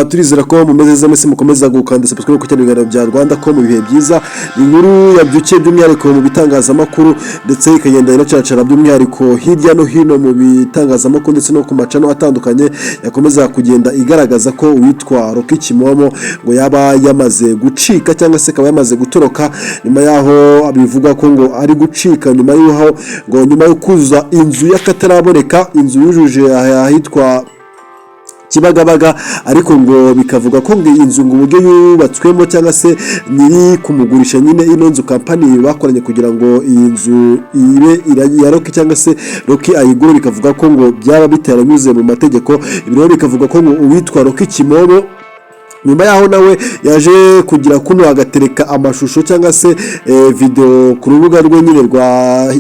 Turizera ko mumeze neza mwese mukomeza gukanda subscribe ku ibiganiro bya Rwanda ko mu bihe byiza. Inkuru yabyukiye by'umwihariko mu bitangazamakuru, ndetse ikagenda inacacara by'umwihariko hirya no hino mu bitangazamakuru ndetse no ku macano atandukanye, yakomeza kugenda igaragaza ko uwitwa Rocky Kimomo ngo yaba yamaze gucika cyangwa se akaba yamaze gutoroka, nyuma yaho bivugwa ko ngo ari gucika nyuma y'aho ngo nyuma yo kuzuza inzu y'akataraboneka, inzu yujuje ahitwa Kibagabaga. Ariko ngo bikavuga ko ngo iyi nzu, ngo uburyo yubatswemo cyangwa se nyiri kumugurisha nyine ino nzu, kampani bakoranye kugira ngo iyi nzu ibe iya Rocky cyangwa se Rocky ayigure, bikavuga ko ngo byaba bitaranyuze mu mategeko. Ibi rero bikavuga ko ngo uwitwa Rocky Kimomo nyuma yaho nawe yaje kugira kuno agatereka amashusho cyangwa se video ku rubuga rwe nyine rwa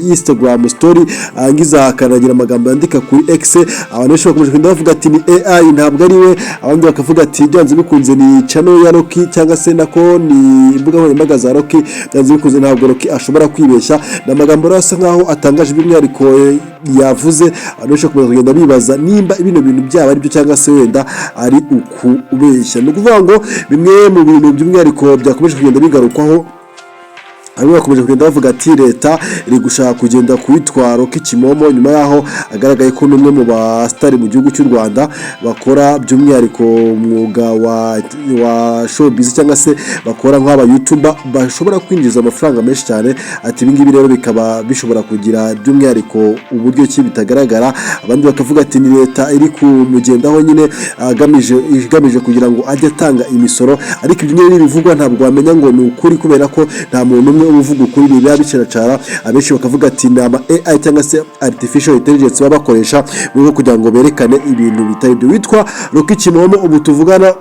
Instagram story, angiza akanagira amagambo yandika kuri X. Abantu benshi bakomeje kugenda bavuga ati ni AI, ntabwo ari we. Abandi bakavuga ati byanze bikunze ni channel ya Rocky cyangwa se nako ni imbuga nkoranyambaga za Rocky, byanze bikunze ntabwo Rocky ashobora kwibeshya. Ni amagambo rero asa nkaho atangaje by'umwihariko yavuze. Abantu benshi bakomeza kugenda bibaza nimba bino bintu byaba ari byo cyangwa se wenda ari ukubeshya. Ni ukuvuga ngo bimwe mu bintu by'umwihariko byakomeje kugenda bigarukwaho, bamwe bakomeje kugenda bavuga ati leta iri gushaka kugenda kuwitwa Rocky Kimomo nyuma yaho agaragaye ko n'umwe mu basitari mu gihugu cy'u Rwanda bakora by'umwihariko umwuga wa showbiz cyangwa se bakora nk'aba YouTuber bashobora kwinjiza amafaranga menshi cyane. Ati ibi ngibi rero bikaba bishobora kugira by'umwihariko uburyo ki bitagaragara. Abandi bakavuga ati ni leta iri kumugendaho nyine igamije kugira ngo ajye atanga imisoro. Ariko ibyo nyine bivugwa ntabwo wamenya ngo ni ukuri, kubera ko nta muntu umwe uba uvuga ukuri, ni biba bicaracara. Abenshi bakavuga ati ni ama AI cyangwa se artificial intelligence baba bakoresha mu rwego kugira ngo berekane ibintu bitari byo. Witwa Rocky Kimomo ubu tuvugana,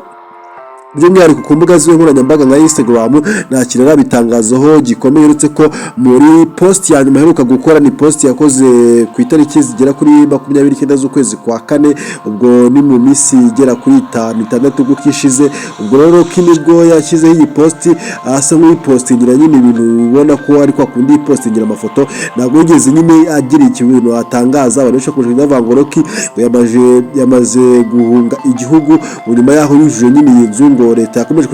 by'umwihariko ku mbuga ziwe nkoranyambaga nka Instagram, nta kintu arabitangazaho gikomeye, uretse ko muri post ya nyuma aheruka gukora ni post yakoze ku itariki zigera kuri 29 z'ukwezi kwa kane. Ubwo ni mu minsi igera kuri 5, 6 gutyo ishize. Ubwo rero Rocky nibwo yashyizeho iyi post, asa nk'uyipostingira nyine ibintu ubona ko ari kwa kundi yipostingira amafoto. Ntabwo yigeze nyine agira ikintu atangaza. Abantu benshi bakomeje kugenda bavuga ngo Rocky ngo yamaze guhunga igihugu, ngo nyuma yaho yujuje nyine iyi nzu, ngo leta yakomeje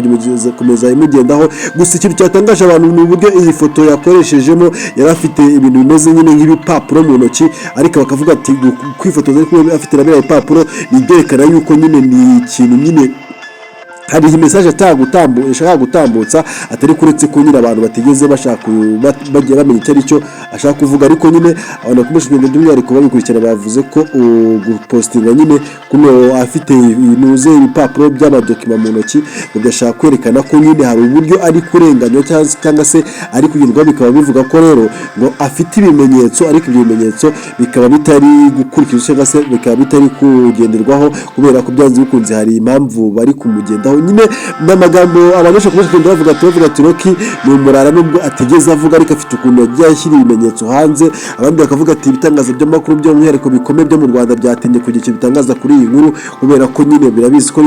komeza imugendaho. Gusa ikintu cyatangaje abantu ni uburyo iyi foto yakoreshejemo yari afite ibintu bimeze nyine nk'ibipapuro mu ntoki, ariko bakavuga ati kwifotoza ariko afite na biriya bipapuro ni ibyerekana yuko nyine ni ikintu nyine hari iyi message ashaka gutambutsa, atari kuretse ko nyine abantu batigeze bashaka bagiye bamenya icyo ari cyo ashaka kuvuga. Ariko nyine abantu bakomeje kugenda by'umwihariko babikurikirana bavuze ko gupostinga nyine kuno afite ibintu ibipapuro by'amadokima mu ntoki ngo byashaka kwerekana ko nyine hari uburyo ari kurenganywa cyangwa se ari kugendwaho. Bikaba bivuga ko rero ngo afite ibimenyetso, ariko ibyo bimenyetso bikaba bitari gukurikizwa cyangwa se bikaba bitari kugenderwaho, kubera ko byanze bikunze hari impamvu bari kumugendaho. Nyine n'amagambo abantu benshi bakomeje kugenda bavuga ati Rocky ni umurara, nubwo atigeze avuga ariko afite ukuntu yagiye ashyira ibimenyetso hanze. Abandi bakavuga ati ibitangaza by'amakuru by'umwihariko bikomeye byo mu Rwanda byatinye kugira icyo bitangaza kuri iyi nkuru, kubera ko nyine birabizi ko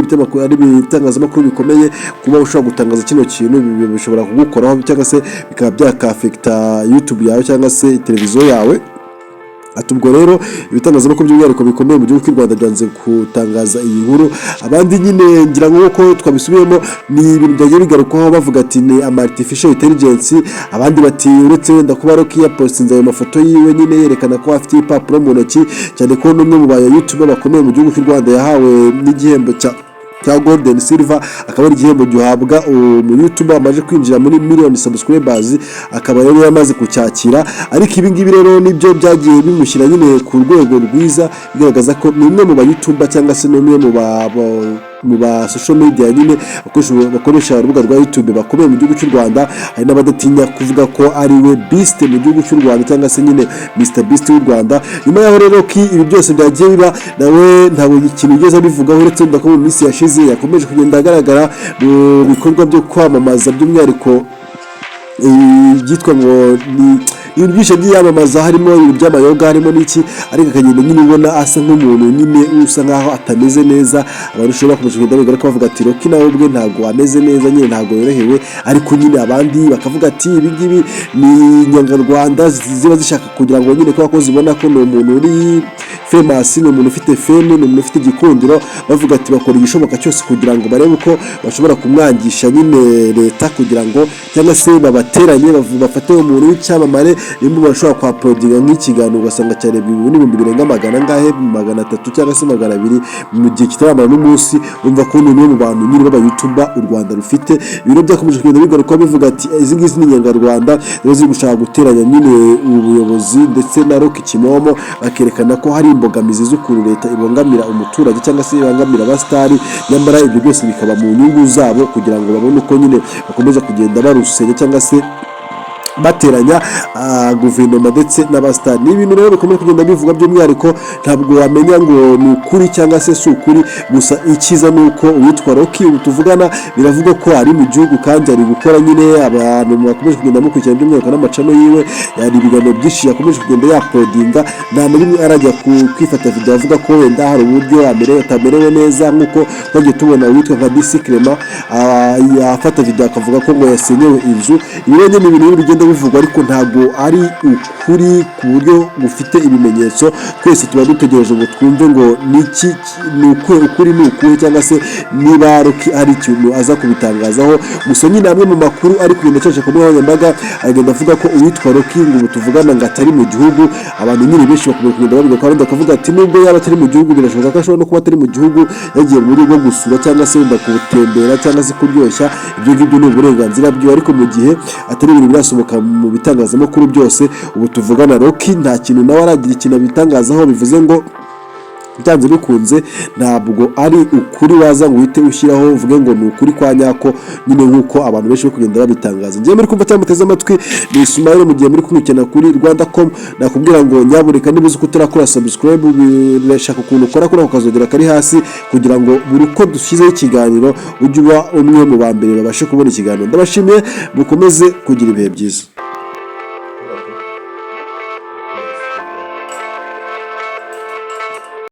ari ibitangazamakuru bikomeye. Kuba ushobora gutangaza kino kintu bishobora kugukoraho cyangwa se bikaba byakafekita YouTube yawe cyangwa se televiziyo yawe. Ati ubwo rero ibitangazamakuru by'umwihariko bikomeye mu gihugu cy'u Rwanda byanze gutangaza iyi nkuru. Abandi nyine ngira ngo nk'uko twabisubiyemo, ni ibintu byagiye bigarukwaho, bavuga ati ni ama artificial intelligence. Abandi bati uretse wenda kuba Rocky yapostinze ayo mafoto yiwe nyine yerekana ko afite ibipapuro mu ntoki, cyane ko n'umwe mu ba YouTuber bakomeye mu gihugu cy'u Rwanda yahawe n'igihembo cya Golden Silver, akaba ari igihembo gihabwa umu YouTuber amaze kwinjira muri miliyoni subscribers, akaba rero yamaze kucyakira. Ariko ibi ngibi rero nibyo byagiye bimushyira nyine ku rwego rwiza, bigaragaza ko ni umwe mu ba YouTuber cyangwa se ni umwe mu ba social media nyine bakoresha urubuga rwa YouTube bakomeye mu gihugu cy'u Rwanda. Hari n'abadatinya kuvuga ko ari we Beast mu gihugu cy'u Rwanda cyangwa se nyine Mr Beast w'u Rwanda. Nyuma yaho rero ki ibi byose byagiye biba, nawe ntabwo ikintu yigeze abivugaho, uretse wenda ko mu minsi yashize yakomeje kugenda agaragara mu bikorwa byo kwamamaza, by'umwihariko ibyitwa ngo ni ibintu byinshi byiyamamaza, harimo ibintu by'amayoga, harimo n'iki, ariko akagenda nyine ubona asa nk'umuntu nyine usa nkaho atameze neza. Abantu ushobora bakomeje kugenda bigaragara ko bavuga ati Rocky nawe ubwe ntabwo ameze neza nyine, ntabwo yorohewe. Ariko nyine abandi bakavuga ati ibi ngibi ni inyangarwanda ziba zishaka kugira ngo nyine kubera ko zibona ko ni umuntu uri famous, ni umuntu ufite fame, ni umuntu ufite igikundiro. Bavuga ati bakora igishoboka cyose kugira ngo barebe uko bashobora kumwangisha nyine leta, kugira ngo cyangwa se babateranye, bafate umuntu w'icyamamare. Nimba bashobora kwa-uploadinga nk'ikiganiro, ugasanga cyarebwa n'ibihumbi birenga magana angahe, 300 cyangwa se 200 mu gihe kitaramara n'umunsi. Urumva ko ni umwe mu bantu nyine b'aba-YouTuber u Rwanda rufite. Ibintu byakomeje kugenda bigaruka, bivuga ati izi ngizi ni inyangarwanda ziba ziri gushaka guteranya nyine ubuyobozi ndetse na Rocky Kimomo, bakerekana ko hari imbogamizi z'ukuntu leta ibongamira umuturage cyangwa se ibangamira abasitari, nyamara ibyo byose bikaba mu nyungu zabo, kugira ngo babone uko nyine bakomeza kugenda barusenya cyangwa se bateranya guverinoma ndetse n'abasitari. Ni ibintu rero bikomeje kugenda bivuga. By'umwihariko ntabwo wamenya ngo ni ukuri cyangwa se si ukuri. Gusa icyiza ni uko uwitwa Rocky ubu tuvugana biravuga ko ari mu gihugu kandi ari gukora nyine. Abantu bakomeje kugenda mukurikirana, by'umwihariko n'ama-channel yiwe, hari ibiganiro byinshi yakomeje kugenda ya-uploadinga. Nta na rimwe arajya kwifata video avuga ko wenda hari uburyo amerewe atamerewe neza, nk'uko twagiye tubona uwitwa nka DC Clement yafata video akavuga ko ngo yasenyewe inzu. Ibi rero ni ibintu bigenda bivugwa, ariko ntabwo ari ukuri ku buryo bufite ibimenyetso. Twese tuba dutegereje ngo twumve ngo niki ni ukuri, ni ukuhe, cyangwa se niba Rocky hari ikintu aza kubitangazaho. Gusa nyine amwe mu makuru ari kugenda acece ku mbuga nkoranyambaga agenda avuga ko uwitwa Rocky ngo ubu tuvugana ngo atari mu gihugu. Abantu nyine benshi bakomeje kugenda babivuga, abandi bakavuga ati nubwo yaba atari mu gihugu, birashoboka ko ashobora no kuba atari mu gihugu, yagiye mu buryo bwo gusura cyangwa se wenda gutembera cyangwa se kuryoshya. Ibyo ngibyo ni uburenganzira bwiwe, ariko mu gihe atari ibintu birasohoka mu bitangazamakuru byose, ubu tuvugana Rocky nta kintu nawe aragira ikintu abitangazaho. Bivuze ngo byanze bikunze ntabwo ari ukuri waza ngo uhite ushyiraho uvuge ngo ni ukuri kwa nyako nyine, nk'uko abantu benshi bari kugenda babitangaza. Ngiye muri kumva cyangwa muteze amatwi ni Ismail. Mu gihe muri kumwikena kuri Rwanda com, nakubwira ngo nyabureka niba uzi ko utarakora subscribe, birashaka ukuntu ukora kuri ako kazogera kari hasi, kugira ngo buri uko dushyizeho ikiganiro ujye uba umwe mu ba mbere babashe kubona ikiganiro. Ndabashimiye, mukomeze kugira ibihe byiza.